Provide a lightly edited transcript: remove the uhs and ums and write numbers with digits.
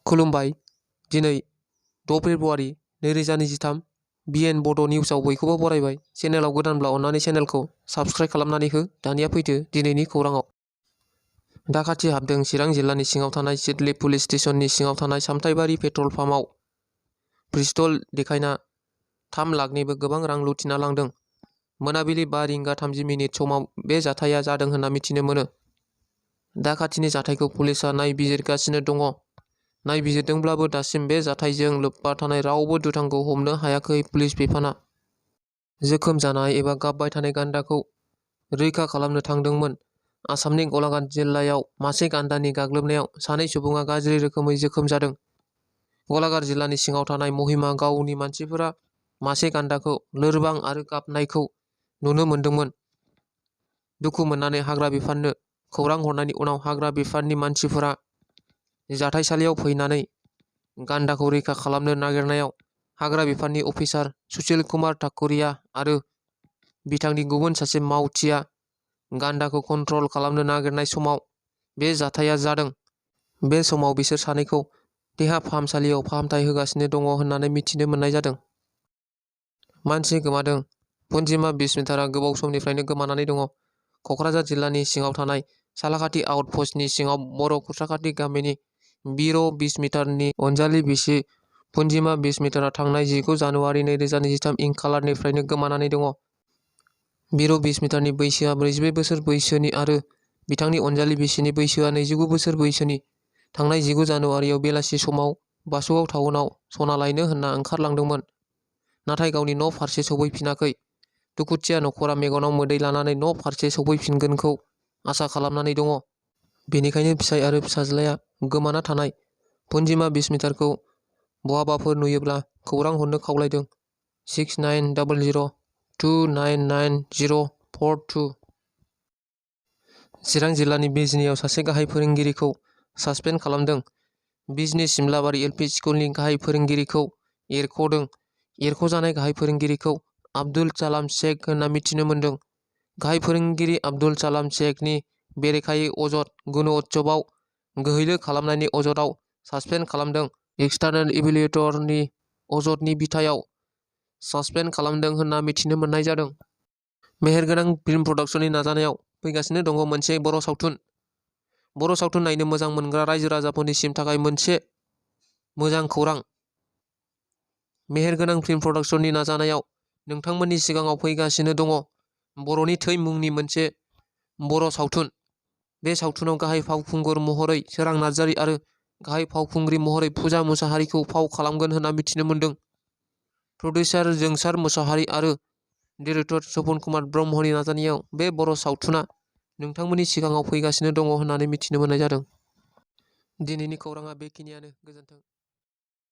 खुलुमबाय। दिनै 6 February 2023 BN बड' निउसआव बयखौबो बरायबाय। चेनेलाव गोदानब्ला अन्नानै चेनेलखौ साबस्क्राइब खालामनानै हो। दानिया फैदो दिनैनि खौराङाव। दाखाथि हाबदों। चिरां जिल्लानि सिङाव थानाय सिडली पुलिस स्टेशननि सिङाव थानाय सामथाइबारि पेट्रल पाम्पआव पिस्तल देखायना 3 लाखनिबो गोबां रां लुथिना लांदों। मोनाबिलि 5 रिंगा 30 मिनिट समाव बे जाथाया जादों होनना मिथिनो मोनो। दाखाथिनि जाथायखौ पुलिसआ नायबिजिरगासिनो दङ। नायबिजिरदोंब्लाबो दासिम बे जाथायजों लोब्बा थानाय रावबो दुथांखौ हमनो हायाखै। पुलिस बिफाना जोखोम जानाय एबा गाबबाय थानाय गान्दाखौ रैखा खालामनो थांदोंमोन। आसामनि गलाघाट जिल्लायाव मासे गान्दानि गाग्लोबनायाव 2 सुबुङा गाज्रि रोखोमै जोखोम जादों। गलाघाट जिल्लानि सिङाव थानाय महिमा गावनि मानसिफोरा मासे गान्दाखौ लोरबां आरो गाबनायखौ नुनो मोन्दोंमोन। दुखु मोननानै हाग्रा बिफाननो खौरां हरनायनि उनाव हाग्रा बिफाननि मानसिफोरा जाथायसालियाव फैनानै गान्दाखौ रैखा खालामनो नागिरनायाव हाग्रा बिफाननि अफिसार सुशील कुमार ठाकुरिया आरो बिथांनि गुबुन सासे मावथिआ गान्दाखौ कन्ट्रल खालामनो नागिरनाय समाव बे जाथाया जादों। बे समाव बिसोर सानैखौ देहा फाहामसालियाव फाहामथाय होगासिनो दङ होननानै मिथिनो मोननाय जादों। मानसि गोमादों। पुन्जिमा बिस्मितारआ गोबाव समनिफ्रायनो गोमानानै दङ। क'क्राझार जिल्लानि सिङाव थानाय सालाकाथि आउटप'स्टनि सिङाव बर' खुथ्राखाथि गामिनि बिर' बिस्मितारनि अनजालि बिसि पुन्जिमा बिस्मितारआ थांनाय 19 जानुवारि 2023 इं खालारनिफ्रायनो गोमानानै दङ। बिर' बिस्मितारनि बैसोआ 42 बोसोर बैसोनि आरो बिथांनि अनजालि बिसिनि बैसोआ 29 बोसोर बैसोनि। थांनाय 19 जानुवारियाव बेलासि समाव बासुगाव टाउनाव सना लायनो होनना ओंखारलांदोंमोन। नाथाय गावनि न' फारसे सौफैफिनाखै। दुखुथिया नखरा मेगनाव मोदै लानानै न' फारसे सौफैफिनगोनखौ आसा खालामनानै दङ। बेनिखायनो फिसाय आरो फिसाज्लाया गोमाना थानाय पुन्जिमा बिस्मितारखौ बहाबाफोर नुयोब्ला खौरां हरनो खावलायदों। 6900299042। चिरां जिल्लानि बिजनीआव सासे गाहाय फोरोंगिरिखौ सासपेन्ड खालामदों। बिजनी सिमलाबारि एलपि स्कुलनि गाहाय फोरोंगिरिखौ एरख'दों। एरख'जानाय गाहाय फोरोंगिरिखौ आब्दुल सालाम शेख होनना मिथिनो मोन्दों। गाहाय फोरोंगिरि आब्दुल सालाम शेखनि बेरेखायै अजद गुण'त्सबआव गोहैलो खालामनायनि अजदआव सासपेन्ड खालामदों। एक्सटार्नेल इभेलुएटरनि अजदनि बिथायाव सासपेन्ड खालामदों होनना मिथिनो मोननाय जादों। मेहेरगोनां फिल्म प्रडाक्शननि नाजानायाव फैगासिनो दङ मोनसे बर' सावथुन। बर' सावथुन नायनो मोजां मोनग्रा रायजो राजाफोरनिसिम थाखाय मोनसे मोजां खौरां। मेहेरगोनां फिल्म प्रडाक्शननि नाजानायाव नोंथांमोननि सिगाङाव फैगासिनो दङ बर'नि थै मुंनि मोनसे बर' सावथुन। बे सावथुनाव गाहाय फावखुंगुर महरै सोरां नार्जारी आरो गाहाय फावखुंग्रि महरै फुजा मुसाहारीखौ फाव खालामगोन होनना मिथिनो मोन्दों। प्रडिउसार जोंसार मुसाहारी आरो डिरेक्टर सपन कुमार ब्रह्मनि नाजानायाव बे बर' सावथुना नोंथांमोननि सिगाङाव फैगासिनो दङ होननानै मिथिनो मोननाय जादों। दिनैनि खौराङा बेखिनियानो। गोजोन्थों।